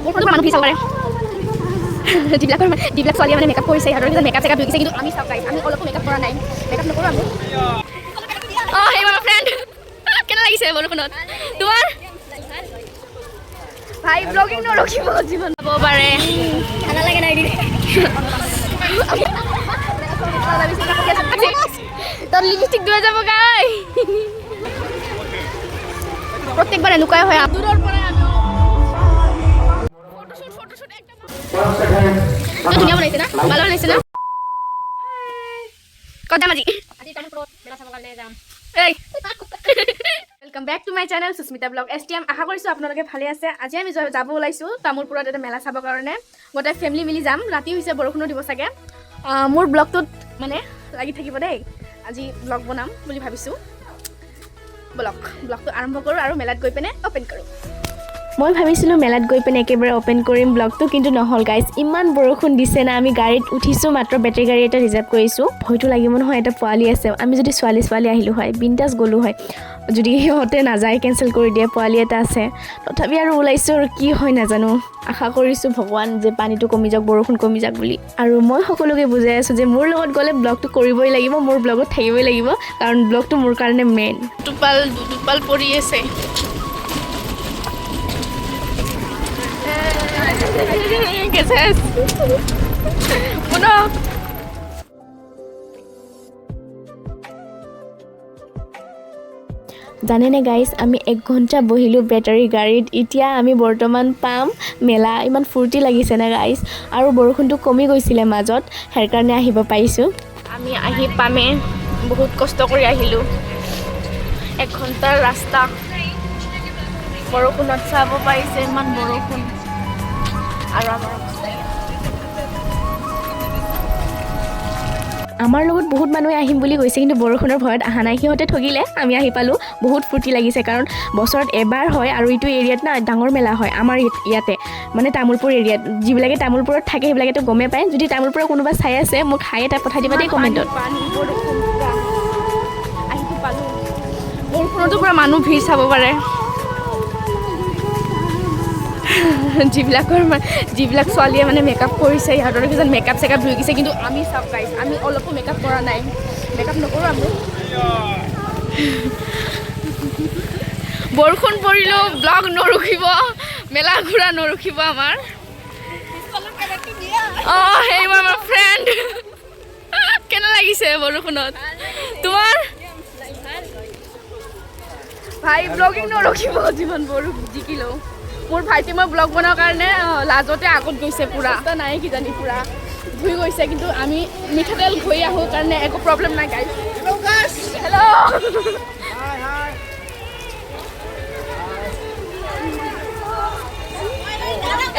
বৰষুণতো মানুহ ভিৰ চাব পাৰে। যিবিলাকৰ মানে যিবিলাক ছোৱালীয়ে মানে মেকআপ কৰিছে, সিহঁতৰ কিছুমান মেকআপ চেকআপ ধুই গৈছে। কিন্তু আমি চাওক গাইছ, আমি অলপো মেকআপ কৰা নাই, মেকআপ নকৰোঁ আমি। অঁ, সেই মোৰ ফ্ৰেণ্ড, কেনে লাগিছে বৰষুণত তোমাৰ? ভাই, ব্লগিং নৰখিব জীৱন যাব পাৰে। ঠাণ্ডা লাগে নাই? তোৰ লিপষ্টিক ধুৱা যাব গাই। প্ৰত্যেকবাৰ এনেকুৱাই হয়। দূৰৰ পৰাই আমি ফটোশ্বুট ফটোশ্বুট একদম ধুনীয়া বনাইছে না? ভাল বনাইছে না? ক'ত যাম আজি? আজি তামোলপুৰত মেলা চাবৰ কাৰণে যাম। এই, welcome back to my channel Susmita blog STM. আশা কৰিছোঁ আপোনালোকে ভালে আছে। আজি আমি যাব ওলাইছোঁ তামোলপুৰত এটা মেলা চাবৰ কাৰণে। গোটেই ফেমিলি মিলি যাম। ৰাতি হৈছে, বৰষুণো দিব চাগে। মোৰ ব্লগটোত মানে লাগি থাকিব দেই। আজি ব্লগ বনাম বুলি ভাবিছোঁ। বলক, ব্লগটো আৰম্ভ কৰোঁ আৰু মেলাত গৈ পিনে অ'পেন কৰোঁ। মই ভাবিছিলোঁ মেলাত গৈ পিনে একেবাৰে অ'পেন কৰিম ব্লগটো, কিন্তু নহ'ল গাইজ। ইমান বৰষুণ দিছে না, আমি গাড়ীত উঠিছোঁ মাত্ৰ। বেটেৰী গাড়ী এটা ৰিজাৰ্ভ কৰিছোঁ। ভয়টো লাগিব নহয়, এটা পোৱালি আছে। আমি যদি ছোৱালী ছোৱালী আহিলোঁ হয়, বিন্দাছ গ'লোঁ হয়। যদি সিহঁতে নাযায়, কেঞ্চেল কৰি দিয়ে, পোৱালি এটা আছে। তথাপি আৰু ওলাইছোঁ আৰু কি হয় নাজানো। আশা কৰিছোঁ ভগৱান যে পানীটো কমি যাওক, বৰষুণ কমি যাওক বুলি। আৰু মই সকলোকে বুজাই আছোঁ যে মোৰ লগত গ'লে ব্লগটো কৰিবই লাগিব, মোৰ ব্লগত থাকিবই লাগিব, কাৰণ ব্লগটো মোৰ কাৰণে মেইন। টোপাল দুটোপাল পৰি আছে। গেছেছ শুনো। জানেনে গাইজ, আমি এক ঘণ্টা বহিলোঁ বেটাৰী গাড়ীত। এতিয়া আমি বৰ্তমান পাম মেলা। ইমান ফূৰ্তি লাগিছে না গাইজ? আৰু বৰষুণটো কমি গৈছিলে মাজত, সেইকাৰণে আহিব পাৰিছোঁ। আমি আহি পামে, বহুত কষ্ট কৰি আহিলোঁ। এক ঘণ্টাৰ ৰাস্তা বৰষুণত। চাব পাৰিছে, ইমান বৰষুণ আৰু আমাৰ অৱস্থা এয়া। আমাৰ লগত বহুত মানুহে আহিম বুলি কৈছে, কিন্তু বৰষুণৰ ভয়ত অহা নাই। সিহঁতে ঠগিলে, আমি আহি পালোঁ। বহুত ফূৰ্তি লাগিছে, কাৰণ বছৰত এবাৰ হয় আৰু এইটো এৰিয়াত না ডাঙৰ মেলা হয়। আমাৰ ইয়াতে মানে তামোলপুৰ এৰিয়াত, যিবিলাকে তামোলপুৰত থাকে সেইবিলাকেতো গমেই পায়। যদি তামোলপুৰৰ কোনোবা চাই আছে, মোক হাই এটা পঠাই দিবা দেই কমেণ্টত। পানী, বৰষুণ পুৰা। আহিতো পালোঁ। বৰষুণতো পুৰা মানুহ ভিৰ চাব পাৰে। যিবিলাকৰ মানে যিবিলাক ছোৱালীয়ে মানে মেকআপ কৰিছে, সিহঁতৰ কিছুমান মেকআপ চেকআপ ধুই গৈছে। কিন্তু আমি চাওক গাইজ, আমি অলপো মেকআপ কৰা নাই, মেকআপ নকৰোঁ আমি। বৰষুণ পৰিলেও ব্লগ নৰখিব, মেলা ঘূৰা নৰখিব আমাৰ। অঁ, সেই আমাৰ ফ্ৰেণ্ড, কেনে লাগিছে বৰষুণত তোমাৰ? ভাই, ব্লগিং নৰখিব যিমান বৰষুণ জিকিলেও। মোৰ ভাইটি মই ব্লগ বনোৱাৰ কাৰণে লাজতে আগত গৈছে পূৰা। ৰাস্তা নাই কিজানি, পূৰা ধুই গৈছে। কিন্তু আমি মিঠাতেল ঘঁহি আহোঁ কাৰণে একো প্ৰব্লেম নাই গাইজ। হেল্ল',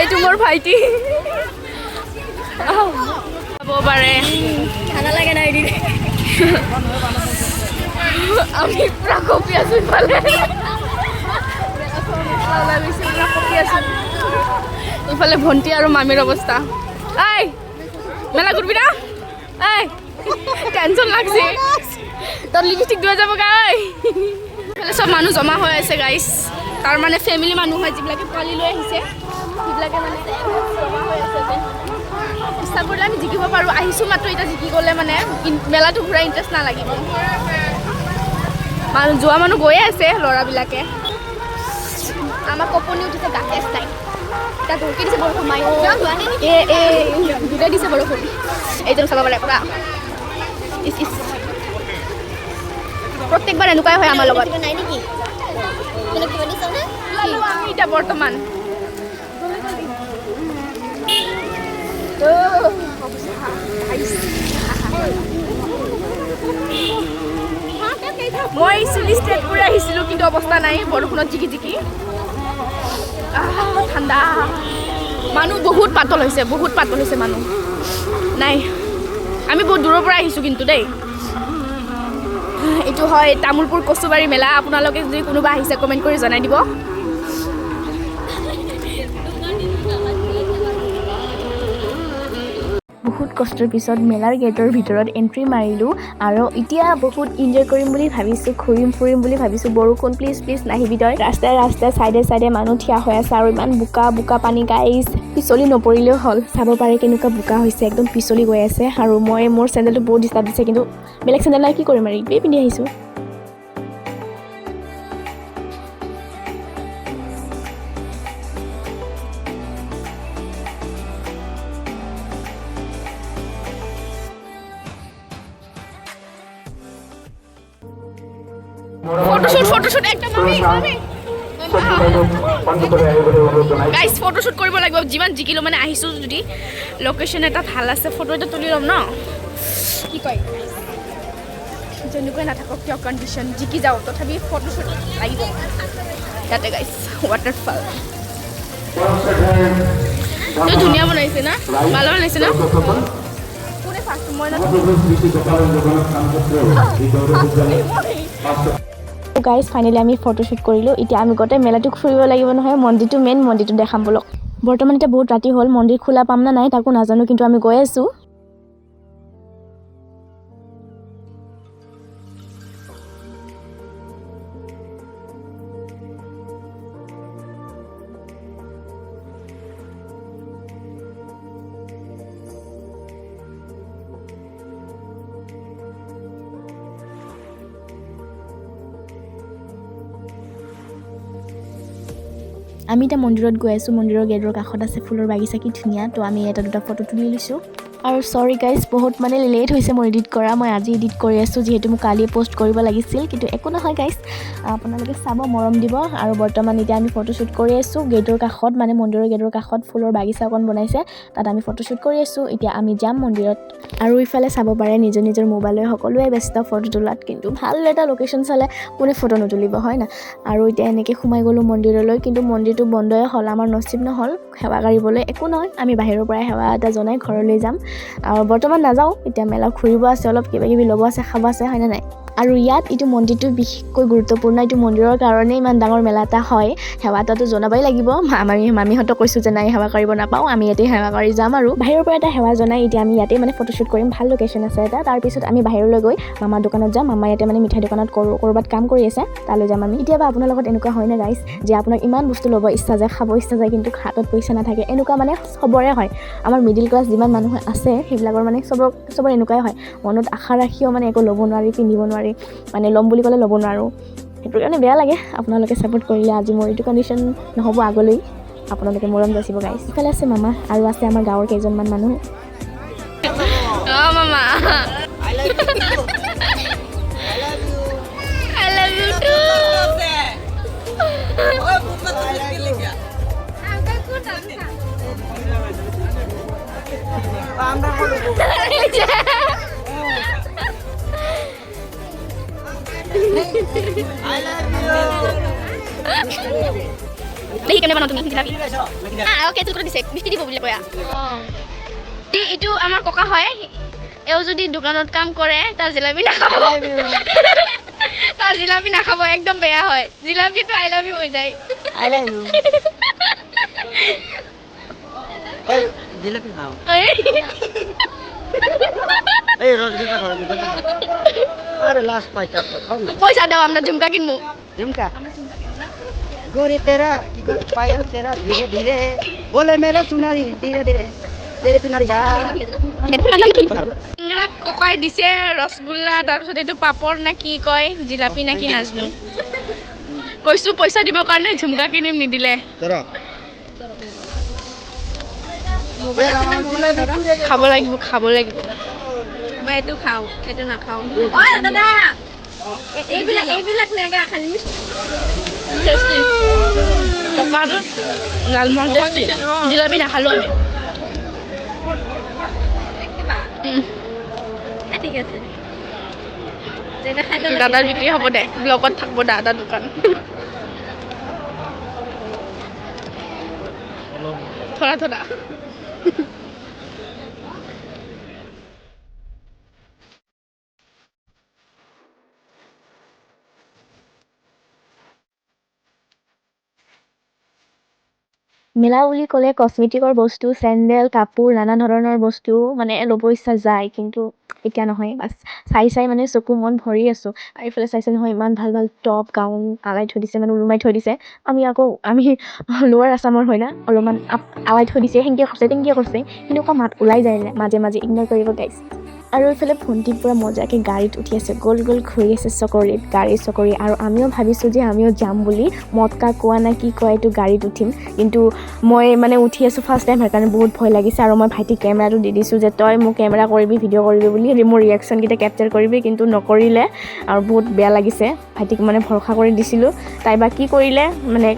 এইটো মোৰ ভাইটি। যাব পাৰে। ঠাণ্ডা লাগে নাই? আমি পুৰা কঁপি আছো। ইফালে ওলাই গৈছে, পুৰা কঁপি আছো। ইফালে ভণ্টি আৰু মামীৰ অৱস্থা। এই, মেলা ঘূৰবি না? এই, টেনচন লাগছে। তোৰ লিপষ্টিক ধুৱা যাব গাই। ইফালে চব মানুহ জমা হৈ আছে গাইছ। তাৰ মানে ফেমিলি মানুহ হয়, যিবিলাকে পোৱালি লৈ আহিছে সেইবিলাকে মানে জমা হৈ আছে যে ইচ্ছা কৰিলে আমি জিকিব পাৰোঁ। আহিছোঁ মাত্ৰ, এতিয়া জিকি গ'লে মানে মেলাটো ঘূৰা ইণ্টাৰেষ্ট নালাগিব। মানুহ যোৱা মানুহ গৈয়ে আছে ল'ৰাবিলাকে। আমাক কঁপনি উঠিছে, গাতে নাই। এতিয়া জোৰকৈ দিছে বৰষুণ। মাই এ এ জোৰে দিছে বৰষুণ। এইজন চাব পাৰে পুৰা। ইচ ইচ, প্ৰত্যেকবাৰ এনেকুৱাই হয় আমাৰ লগত। কিবা নাই নেকি? বেলেগ কিবা দিছ নে? ওলালো আমি এতিয়া বৰ্তমান। মই চুলি ষ্ট্ৰেট কৰি আহিছিলোঁ, কিন্তু অৱস্থা নাই বৰষুণত জিকি জিকি। আহ, ঠাণ্ডা। মানুহ বহুত পাতল হৈছে, বহুত পাতল হৈছে মানুহ। নাই, আমি বহুত দূৰৰ পৰা আহিছোঁ কিন্তু দেই। এইটো হয় তামোলপুৰ কচুবাৰী মেলা। আপোনালোকে যদি কোনোবা আহিছে, কমেণ্ট কৰি জনাই দিব। বহুত কষ্টৰ পিছত মেলাৰ গেটৰ ভিতৰত এণ্ট্ৰি মাৰিলোঁ আৰু এতিয়া বহুত এনজয় কৰিম বুলি ভাবিছোঁ, ঘূৰিম ফুৰিম বুলি ভাবিছোঁ। বৰষুণ প্লিজ প্লিজ নাহিবি তই। ৰাস্তাই ৰাস্তাই চাইডে চাইডে মানুহ থিয় হৈ আছে আৰু ইমান বোকা বোকা পানী গাইজ, পিছলি নপৰিলেও হ'ল। চাব পাৰে কেনেকুৱা বোকা হৈছে, একদম পিছলি গৈ আছে। আৰু মই মোৰ চেণ্ডেলটো বহুত ডিষ্টাৰ্ব দিছে, কিন্তু বেলেগ চেণ্ডেল নাই, কি কৰিম আৰু, এইটোৱেই পিন্ধি আহিছোঁ। ফটোশুট ফটোশুট একটা মামি মামি গাইজ, ফটোশুট কৰিব লাগিব। যিমান জিকিলোঁ মানে আহিছোঁ যদি লোকেশ্যন এটা ভাল আছে, ফটো এটা তুলি ল'ম ন, কি কয়? যেনেকুৱাই নাথাকক কিয় কণ্ডিশ্যন, জিকি যাওঁ তথাপি ফটোশুট লাগিব ইয়াতে। গাইজ, ৱাটাৰফল ধুনীয়া বনাইছে না? ভাল বনাইছে না? কোনে ফাৰ্ষ্ট, মই না? গাইজ, ফাইনেলি আমি ফটোশ্বুট কৰিলোঁ। এতিয়া আমি গোটেই মেলাটো ফুৰিব লাগিব নহয়, মন্দিৰটো, মেইন মন্দিৰটো দেখাম ব'লক। বৰ্তমান এতিয়া বহুত ৰাতি হ'ল, মন্দিৰ খোলা পাম নে নাই তাকো নাজানো, কিন্তু আমি গৈ আছোঁ। আমি এতিয়া মন্দিৰত গৈ আছোঁ। মন্দিৰৰ গেটৰ কাষত আছে ফুলৰ বাগিচা, কি ধুনীয়া। তো আমি এটা দুটা ফটো তুলি লৈছোঁ। আৰু চৰি গাইজ, বহুত মানে লেট হৈছে মোৰ এডিট কৰা। মই আজি এডিট কৰি আছোঁ, যিহেতু মোক কালিয়ে পষ্ট কৰিব লাগিছিল, কিন্তু একো নহয় গাইজ, আপোনালোকে চাব, মৰম দিব। আৰু বৰ্তমান এতিয়া আমি ফটোশ্বুট কৰি আছোঁ গেটৰ কাষত, মানে মন্দিৰৰ গেটৰ কাষত ফুলৰ বাগিচা অকণ বনাইছে, তাত আমি ফটোশ্বুট কৰি আছোঁ। এতিয়া আমি যাম মন্দিৰত। আৰু ইফালে চাব পাৰে নিজৰ নিজৰ মোবাইলৈ সকলোৱে ব্যস্ত ফটো তোলাত, কিন্তু ভাল এটা লোকেশ্যন চালে কোনে ফটো নুতুলিব, হয় না? আৰু এতিয়া এনেকৈ সোমাই গ'লোঁ মন্দিৰলৈ, কিন্তু মন্দিৰটো বন্ধই হ'ল, আমাৰ নচিব নহ'ল সেৱা কৰিবলৈ। একো নহয়, আমি বাহিৰৰ পৰাই সেৱা এটা জনাই ঘৰলৈ যাম আৰু বৰ্তমান নাযাওঁ। এতিয়া মেলা ঘূৰিব আছে, অলপ কিবা কিবি ল'ব আছে, খাব আছে, হয়নে নাই? আৰু ইয়াত এইটো মন্দিৰটো বিশেষকৈ গুৰুত্বপূৰ্ণ। এইটো মন্দিৰৰ কাৰণে ইমান ডাঙৰ মেলা এটা হয়, সেৱা এটাতো জনাবই লাগিব। আমি মামীহঁতক কৈছোঁ যে নাই, সেৱা কৰিব নাপাওঁ, আমি ইয়াতে সেৱা কৰি যাম। আৰু বাহিৰৰ পৰা এটা সেৱা জনাই এতিয়া আমি ইয়াতে মানে ফটোশ্বুট কৰিম, ভাল লোকেশ্যন আছে এটা। তাৰপিছত আমি বাহিৰলৈ গৈ মামাৰ দোকানত যাম। মামা ইয়াতে মানে মিঠাই দোকানত ক'ৰবাত কাম কৰি আছে, তালৈ যাম আমি। কেতিয়াবা আপোনাৰ লগত এনেকুৱা হয়নে গাইজ, যে আপোনাক ইমান বস্তু ল'ব ইচ্ছা যায়, খাব ইচ্ছা যায়, কিন্তু হাতত পইচা নাথাকে? এনেকুৱা মানে চবৰে হয়। আমাৰ মিডিল ক্লাছ যিমান মানুহ আছে, সেইবিলাকৰ মানে চবৰ এনেকুৱাই হয়। মনত আশা ৰাখিও মানে একো ল'ব নোৱাৰি, পিন্ধিব নোৱাৰি, মানে ল'ম বুলি ক'লে ল'ব নোৱাৰোঁ। সেইটো কাৰণে বেয়া লাগে। আপোনালোকে ছাপোৰ্ট কৰিলে আজি মোৰ এইটো কণ্ডিশ্যন নহ'ব আগলৈ। আপোনালোকে মৰম যাচিব গাইজ। ইফালে আছে মামা আৰু আছে আমাৰ গাঁৱৰ কেইজনমান মানুহ। অঁ মামা, I love you too. দেখি কেনে বনাও তুমি জিলাপি। কেঞ্চেল কৰি দিছে, মিষ্টি দিব বুলি কয়া। এইটো আমাৰ ককা হয়। এওঁ যদি দোকানত কাম কৰে, তাৰ জিলাপি নাখাব, তাৰ জিলাপি নাখাব, একদম বেয়া হয়। জিলাপিটো I love you হৈ যায়। I love you. এই জিলাপি খাও, এই রসগোল্লা খাও। আরে লাস্ট পয়সা খাও না। পয়সা দাও, আমরা ঝুমকা কিনবো। झुमका गोरे तेरा की पायल तेरा धीरे धीरे बोले मेरा सुनारी धीरे धीरे तेरे सुनारी जा। চিঙৰা ককাই দিছে, ৰসগোল্লা, তাৰপিছত এইটো পাপৰ নে কি কয়, জিলাপি নে কি নাজানো। কৈছো পইচা দিবৰ কাৰণে, ঝুমকা কিনিম, নিদিলে। খাব লাগিব, খাব লাগিব। মই এইটো খাওঁ, এইটো নাখাওঁ। দাদা, এইবিলাক এইবিলাক নেগা খালি। ককাটো লালমোহন টেষ্টি, জিলাপি নাখালোঁ আমি। ঠিক আছে। দাদাৰ বিক্ৰী হ'ব দে, ব্লগত থাকিব দাদা দোকান। থোৰা থোৰা। মেলা বুলি ক'লে কচমেটিকৰ বস্তু, চেণ্ডেল, কাপোৰ, নানা ধৰণৰ বস্তু মানে ল'ব ইচ্ছা যায়, কিন্তু এতিয়া নহয়। বাছ, চাই চাই মানে চকু মন ভৰি আছোঁ। আৰু এইফালে চাইছে নহয়, ইমান ভাল ভাল টপ, গাউন আলাই থৈ দিছে, মানে ওলোমাই থৈ দিছে। আমি আকৌ আমি লোৱাৰ আছামৰ হয় না, অলপমান আলাই থৈ দিছে, সেনেকৈ কৰিছে, তেনেকৈ কৰিছে, সেনেকুৱা মাত ওলাই যায় মাজে মাজে। ইগন'ৰ কৰিব গাইছ। আৰু এইফালে ভণ্টি পূৰা মজাকৈ গাড়ীত উঠি আছে, গ'ল গ'ল ঘূৰি আছে চকৰিত, গাড়ী চকৰি। আৰু আমিও ভাবিছোঁ যে আমিও যাম বুলি, মটকা কোৱা না কি কয় এইটো, গাড়ীত উঠিম। কিন্তু মই মানে উঠি আছোঁ ফাৰ্ষ্ট টাইম, সেইকাৰণে বহুত ভয় লাগিছে। আৰু মই ভাইটিক কেমেৰাটো দি দিছোঁ যে তই মোক কেমেৰা কৰিবি, ভিডিঅ' কৰিবি বুলি, মোৰ ৰিয়েকশ্যনকেইটা কেপচাৰ কৰিবি। কিন্তু নকৰিলে আৰু বহুত বেয়া লাগিছে। ভাইটিক মানে ভৰসা কৰি দিছিলোঁ, তাই বা কি কৰিলে। মানে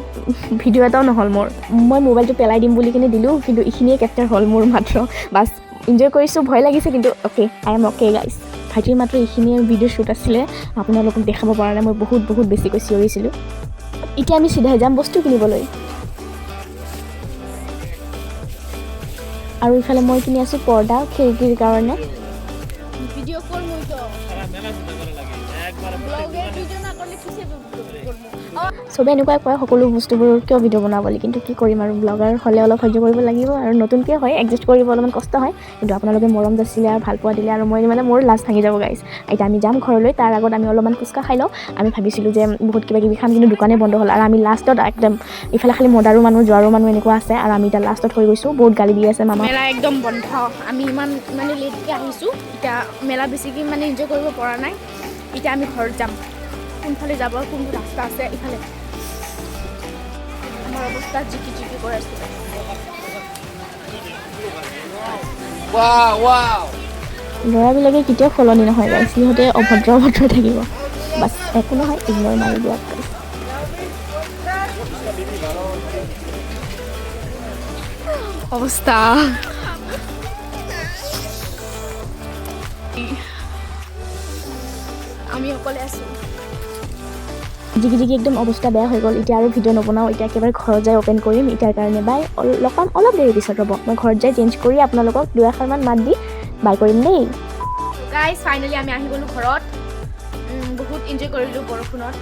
ভিডিঅ' এটাও নহ'ল মোৰ। মই মোবাইলটো পেলাই দিম বুলি কিনে দিলোঁ, কিন্তু এইখিনিয়ে কেপচাৰ হ'ল মোৰ মাত্ৰ। বাছ, এনজয় কৰিছোঁ, ভয় লাগিছে কিন্তু okay, I am okay, guys. ভাইটিৰ মাত্ৰ এইখিনিয়ে ভিডিঅ' শ্বুট আছিলে, আপোনালোকক দেখাব পৰা নাই। মই বহুত বহুত বেছিকৈ চিঞৰিছিলোঁ। এতিয়া আমি চিধাই যাম বস্তু কিনিবলৈ। আৰু ইফালে মই কিনি আছোঁ পৰ্দা খিৰিকীৰ কাৰণে। ভিডিঅ' কৰমুই তো, ব্লগেৰ ভিডিও না কৰলে কিসে কৰবো? চবে এনেকুৱাই কয়, সকলো বস্তুবোৰ কিয় ভিডিঅ' বনাবলৈ? কিন্তু কি কৰিম আৰু, ব্লগাৰ হ'লে অলপ সহ্য কৰিব লাগিব। আৰু নতুনকৈ হয়, এডজাষ্ট কৰিব অলপমান কষ্ট হয়। কিন্তু আপোনালোকে মৰম যাচিলে আৰু ভাল পোৱা দিলে আৰু মই মানে মোৰ লাজ ভাঙি যাব গাইছ। এতিয়া আমি যাম ঘৰলৈ, তাৰ আগত আমি অলপমান ফুচকা খাই লওঁ। আমি ভাবিছিলোঁ যে বহুত কিবা কিবি খাম, কিন্তু দোকানেই বন্ধ হ'ল। আৰু আমি লাষ্টত একদম, ইফালে খালি মদাৰো মানুহ, যোৱাৰো মানুহ এনেকুৱা আছে। আৰু আমি এতিয়া লাষ্টত হৈ গৈছোঁ, বহুত গালি দি আছে মামা। মেলা একদম বন্ধ। আমি ইমান মানে লেটকৈ আহিছোঁ, এতিয়া মেলা বেছিকৈ মানে এনজয় কৰিব পৰা নাই। এতিয়া আমি ঘৰত যাম। কোনফালে যাব, কোনটো ৰাস্তা আছে? ইফালে আমাৰ অৱস্থা জিকি জিকি কৰি আছোঁ। Wow, wow. ল'ৰাবিলাকে কেতিয়াও সলনি নহয় গাইছ, সিহঁতে অভদ্ৰ অভদ্ৰ থাকিব। বাছ, একো নহয়, ইগন'ৰ মাৰি দিয়ক গাইছ। অৱস্থা। আমি অকলে আছোঁ। জিকি জিকি একদম অৱস্থা বেয়া হৈ গ'ল। এতিয়া আৰু ভিডিঅ' নবনাওঁ, এতিয়া একেবাৰে ঘৰত যাই অ'পেন কৰিম। এতিয়াৰ কাৰণে বাই, লগ পাম অলপ দেৰি পিছত। ৰ'ব, মই ঘৰত যাই চেঞ্জ কৰি আপোনালোকক দুআষাৰমান মাত দি বাই কৰিম দেই। গাইজ, ফাইনেলি আমি আহি গ'লোঁ ঘৰত। বহুত এনজয় কৰিলোঁ বৰষুণত।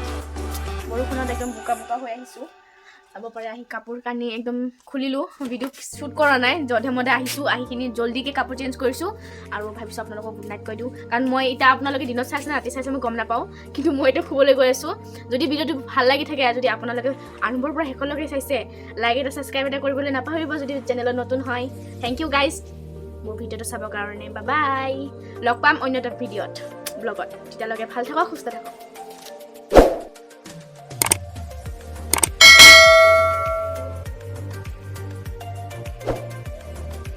বৰষুণত একদম বোকা বোকা হৈ আহিছোঁ। যাব পাৰে আহি কাপোৰ কানি একদম খুলিলোঁ। ভিডিঅ' শ্বুট কৰা নাই, যধে মধে আহিছোঁ। আহি কিনি জল্দিকৈ কাপোৰ চেঞ্জ কৰিছোঁ আৰু ভাবিছোঁ আপোনালোকক গুড নাইট কৈ দিওঁ, কাৰণ মই এতিয়া, আপোনালোকে দিনত চাইছে নে ৰাতি চাইছে মই গম নাপাওঁ, কিন্তু মই এতিয়া শুবলৈ গৈ আছোঁ। যদি ভিডিঅ'টো ভাল লাগি থাকে, যদি আপোনালোকে আৰম্ভৰ পৰা শেষলৈকে চাইছে, লাইক এটা, ছাবস্ক্ৰাইব এটা কৰিবলৈ নাপাহৰিব যদি চেনেলত নতুন হয়। Thank U guys মোৰ ভিডিঅ'টো চাবৰ কাৰণে। বাই বাই, লগ পাম অন্য এটা ভিডিঅ'ত, ব্লগত। তেতিয়ালৈকে ভাল থাকক, সুস্থ থাকক।